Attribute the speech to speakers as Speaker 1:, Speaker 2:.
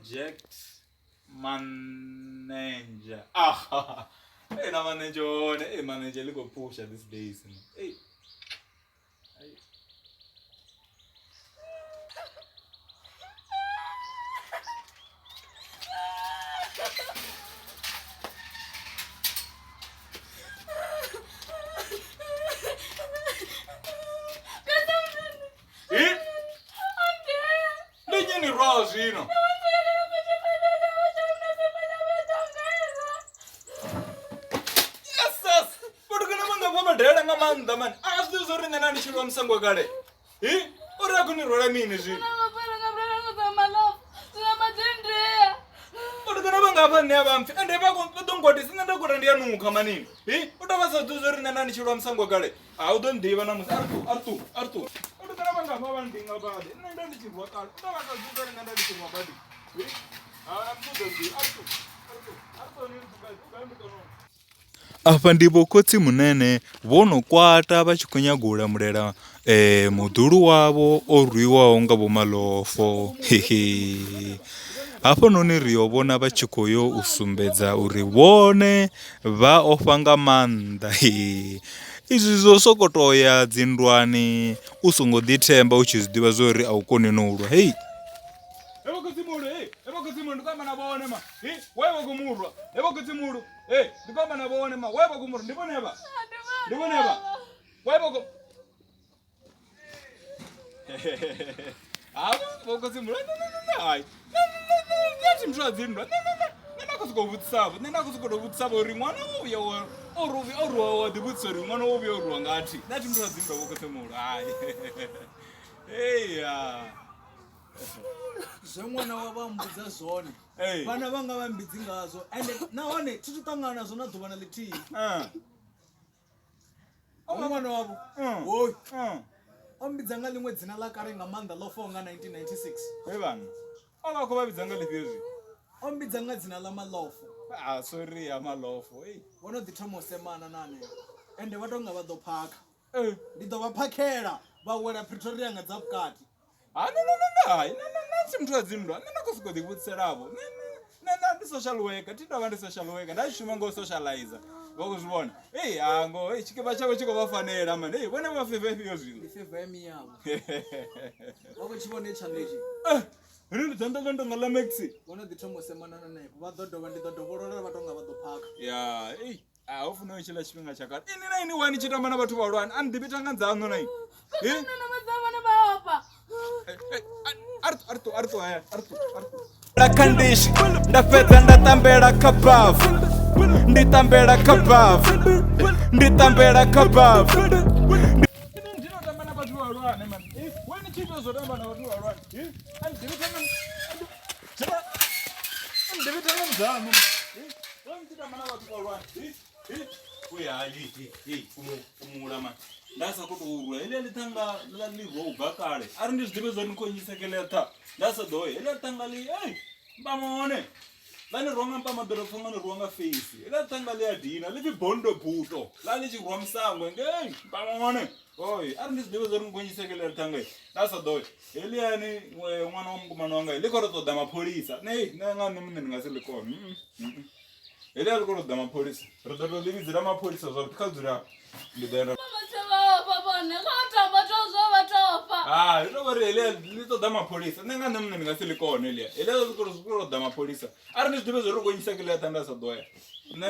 Speaker 1: Project Manager. Ah, hey, na manager hone. Hey, manager ḽi khou pusha these days. Hey. Ndi nnyi ni rwaho zwino? Yes, vhatukana vhanga vha madela nga maanḓa mani. A zwi ḓivhi zwa uri nṋe na ndi tshi lwa musango kale. Hi, uri a khou ni rwela mini zwino? Vhatukana vhanga hafha nṋe a vha mpfi ende vha vha ḓo nkwatisa nṋe nda kota ndi a nukha manini. Hi, u tou vha sa ḓivhi zwa uri nṋe na ndi tshi lwa musango kale. A u ḓo nḓivha na musi a ri ṱuwa, a ri ṱuwa, a ri ṱuwa. Vhatukana vhanga hafha vha ndinga badi. Nṋe nda ndi tshi rwa kale. U tou vha sa ḓivhi zwa uri nṋe nda ndi tshi rwa badi. Hi, ha na muthu u ḓo nḓivha. A ri ṱuwa, a ri ṱuwa, a ri ṱuwa ni ri gai ndi kone u. Afha ndi vho khotsi munene vho no kwata vha tshi khou nyaga u lamulela muḓulu wavho o rwiwaho nga vho malofo hehe. Hafhanoni ri yo vhona vha tshi khou yo u sumbedza uri vhone vha ofha nga maanḓa he. Izwi zwo soko to ya dzinndwani u songo ḓi themba u tshi zwiḓivha zwori a u koni no ulwa hei. Hevho khotsimuhulu hei, hevho khotsimuhulu ndi khou amba na vhone ma, hi why vha khou murwa, hevho khotsimuhulu. Hey, ndi khou amba na vhone ma, why vha khou murwa? Ndi vhone vha. Ndi vhone vha. Why vha khou Ha, vho khotsi mula. No no no hai. No no no no, nṋe a thi muthu wa dzinndwa. No no no. Nṋe nda khou sokou vhudzisa vho. Nṋe nda khou sokou tou vhudzisa vho uri ṅwana wo vhuya wa o ri o rwiwa wa ḓi vhudzisa uri ṅwana wo vhuya o rwiwa nga thi. Nṋe a thi muthu wa dzinndwa vho khotsi mula. Hai. Hey ya.
Speaker 2: Zwe ṅwana wa vha mmbudza zwone. Vhana vhanga vha mmbidzi ngazwo ende nahone thi thu ṱangana nazwo na ḓuvha na ḽithihi. Hoyu ṅwana wavho hoyu o mmbidza nga ḽiṅwe dzina ḽa kale nga maanḓa ḽo faho nga 1996.
Speaker 1: He vhana o vha khou vha vhidza nga ḽifhio zwi?
Speaker 2: O mmbidza nga dzina ḽa Malofo.
Speaker 1: Ah sorry ya Malofo. Ei.
Speaker 2: Vho no ḓi thoma u semana na hanefho ende vha tou nga vha ḓo phakha. Ndi ḓo vha phakhela vha wela Pretoria nga dza vhukati.
Speaker 1: Ha no no no no hai no no no thi muthu wa dzinndwa nṋe nda khou sokou ḓi vhudziselavho nṋe nṋe nṋe ndi social worker thi tovha ndi social worker nda tshi shuma ngo socializer vha khou zwi vhona ei ha ngoho ei tshikevha tshavho tshi khou vha fanela mani ei vhone vha feva ifhio zwino
Speaker 2: Ndi feva ya miyavho. Vha khou tshi vhona tshanḓa itshi.
Speaker 1: Eh, ri ndi dzanḓa ḽo tonga ḽa maxi.
Speaker 2: Vho no ḓi thoma u semana na hanefho vha ḓo dovha ndi ḓo dovholola vha tonga vha ḓo phakha.
Speaker 1: Ya ei A hu funa u tshila tshifhinga tsha kale. Ini na ini wani tshi tamba na vhathu vhahulwane a ni ḓivhi thanga dzaṋu na ini. Eh? A ri ṱuwa hayani, a ri ṱuwa, a ri ṱuwa.
Speaker 3: Nda kha ndishi nda fhedza nda tambela kha bavu ndi tambela kha bavu ndi tambela kha bavu
Speaker 1: Ini ndino tamba na vhathu vhahulwane man. Eh, wani tshi ita zwo tamba na vhathu vhahulwane. Eh, a ni ḓivhi thanga a ni ḓivhi thanga dzaṋu. Eh, wani tshi tamba na vhathu vhahulwane. Eh, eh. Uya hayi, eh, eh, fhumula man. Nda sa khou tou rwa heḽia ḽithanga ḽa ḽi rwa u bva kale. Ari ndi zwi ḓivhe zwa uri ni khou nyisekelela ṱha. Nda sa ḓo ya heḽia ḽithanga ḽi ei mpama hone. Ḽa ni rwa nga mpama ḓo pfa nga ni rwa nga feisi. Heḽia ḽithanga ḽi a dina ḽi pfi bondo buto. Ḽa ḽi tshi rwa musango ngei mpama hone. Oi, ari ndi zwi ḓivhe zwa uri ni khou nyisekelela ḽithanga nda sa ḓo ya. Heḽiani ṅwana wa mukomana wanga ḽi khou tou ṱoḓa mapholisa. Nṋe nṋe nga nṋe muṋe ndi nga si ḽi kone. Heḽia ḽi khou tou ṱoḓa mapholisa. Ri ḓo tou ḽi vhidzela mapholisa zwavhuḓi kha dzule afha. Ndi ḓo ya nda Hai, hu tou vha uri heḽia ḽi ṱoḓa mapholisa. Nṋe nga nṋe muṋe ndi nga si ḽi kone heḽia. Heḽia ḽi khou tou ṱoḓa mapholisa. Arali ndi zwi ḓivhe zwa uri u khou nyisekelela nda sa ḓo ya. Nṋe.